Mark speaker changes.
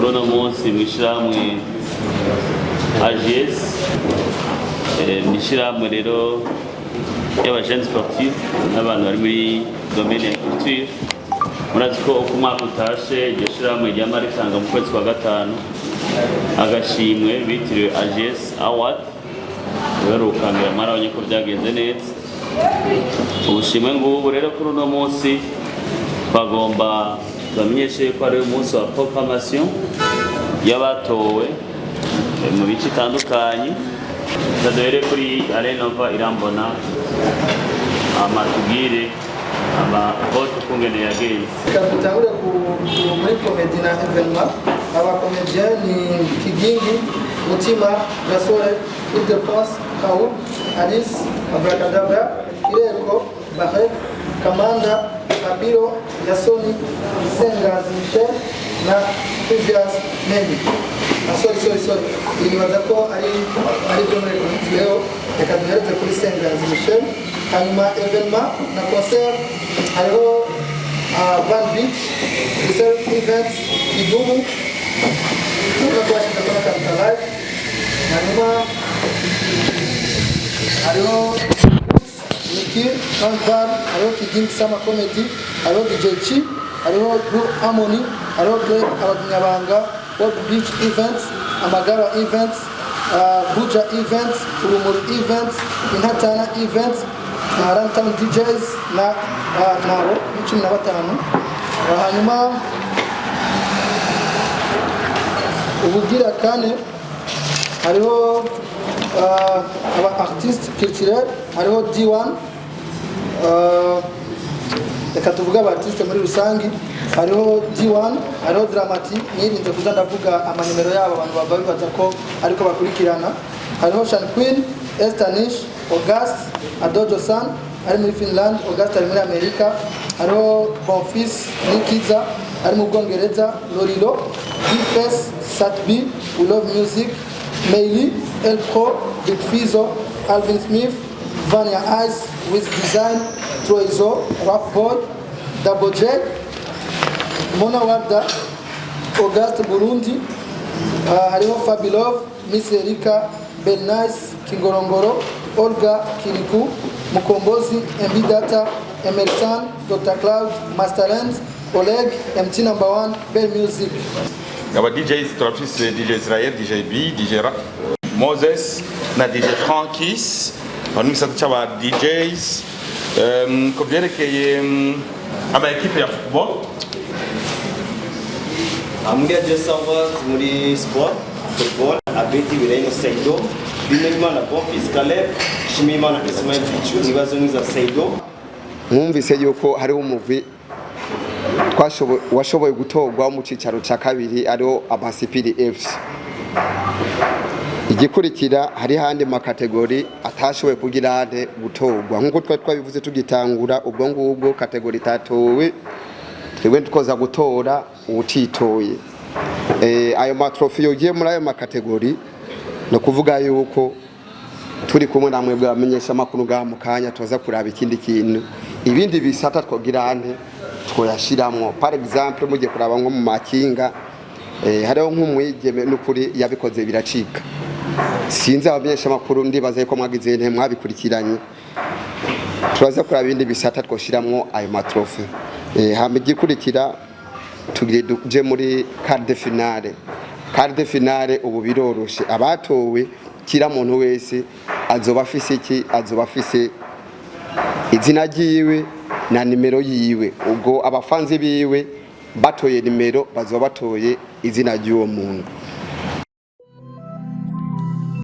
Speaker 1: Kuri uno munsi mu ishyirahamwe AGS, ni ishyirahamwe rero y'abajeunes sportifs n'abantu bari muri domaine ya culture. Murazi ko uko umwaka utashe, iryo shyirahamwe ryama ritanga mu kwezi kwa gatanu agashimwe bitiriwe AGS Award. Uheruka mbere mwarabonye ko byagenze neza. Ubushimwe ngubu rero, kuri uno munsi bagomba bamenyeshe ko ari umunsi wa proclamation y'abatowe mu bice itandukanye. Duhere kuri Arenova Irambona, amatubwire ama vote ukungene yagenze.
Speaker 2: Reka dutangure muri comédie na événement. Abacomédien ni Kigingi, Mutima, Gasore, Ildefonse, Raoul, Alice, Abracadabra, Kireko, Barret, Kamanda, Kabiro, Yasoni, Sengazi Michel na Previous Mendy. Ah, sorry, sorry, sorry, nibaza ko ari byo muri rero. Reka duhereze kuri Sengazi Michel. Hanyuma événement na concert, hariho Van Beach, Reserve Events, Idumu, urabona ko bashyize n'akantu ka live. Hanyuma hariho Niki Bar, hariho Kigingi Sama Comedy, hariho DJ Chi, hariho Blue Harmony, hariho Greg Abagumyabanga, World Beach Events, Amagara Events, Buja Events, Urumuri Events, Intatana Events, Runtown DJs na nabo ni 15. Hanyuma ubugira kane, hariho aba artiste culturel, hariho D1. Reka tuvuge aba artiste muri rusangi. Hariho D1, hariho Dramati. Nirinze kuza ndavuga amanimero yabo, abantu bava bibaza ko ariko bakurikirana. Hariho Shan Queen, Esther Nish, August Adojo San ari muri Finland, August ari muri Amerika. Hariho Bonfils Nikiza ari mu Bwongereza, Lorilo, Bface, Satb, We Love Music, Meili, El Pro, Big Fizo, Alvin Smith, Vania Ice, Wiz Design, Troizo, Rap Boy, Double J, Mona Warda, Auguste Burundi, hariho Fabilove, Miss Erika, Bernice, Kingorongoro, Olga Kiriku, Mukombozi, MB Data, Emerson, Dr. Cloud, Masterland, Oleg, MT Number One, Bell Music.
Speaker 3: Aba DJs, turafise DJ Israel, DJ B, DJ Moses na DJ Frankis, bari mu gisata c'aba DJs. Ku vyerekeye ama équipe ya football,
Speaker 4: Muri AGS Awards, muri sport football, Abedi Birayino Saido, Bimenyimana Bonfils Caleb, Shimimana Ismail Pichu, Nibazo Mwiza Saido.
Speaker 5: Mwumvise yuko hariho umugwi washoboye gutorwa mu cicaro ca kabiri, ariwo Amasipiri FC. Igikurikira, hari handi macatégories atashoboye kugira ante gutorwa, nk'uko twari twabivuze tugitangura. Ubwo ngubwo catégorie itatowe, twebwe twoza gutora uwutitoye. Ayo matrophées yogiye muri ayo macatégories, ni ukuvuga yuko turi kumwe namwe bwamenyesha amakuru ngaha mu kanya, tuza kuraba ikindi kintu, ibindi bisata twogira ante twoyashiramwo. Par exemple, mugiye kuraba nko mu makinga, hariho nk'umwigeme n'ukuri yabikoze biracika. Sinzi, abamenyesha amakuru, ndibaza yuko mwagize nte mwabikurikiranye. Turaza kuraba ibindi bisata twoshiramwo ayo matrophées. Hama igikurikira, tugire duje muri quart de finale. Quart de finale ubu biroroshe, abatowe, kira muntu wese azoba afise iki? Azoba afise izina ryiwe na nimero yiwe. Ubwo abafanzi biwe batoye nimero, bazoba batoye izina ry'uwo muntu.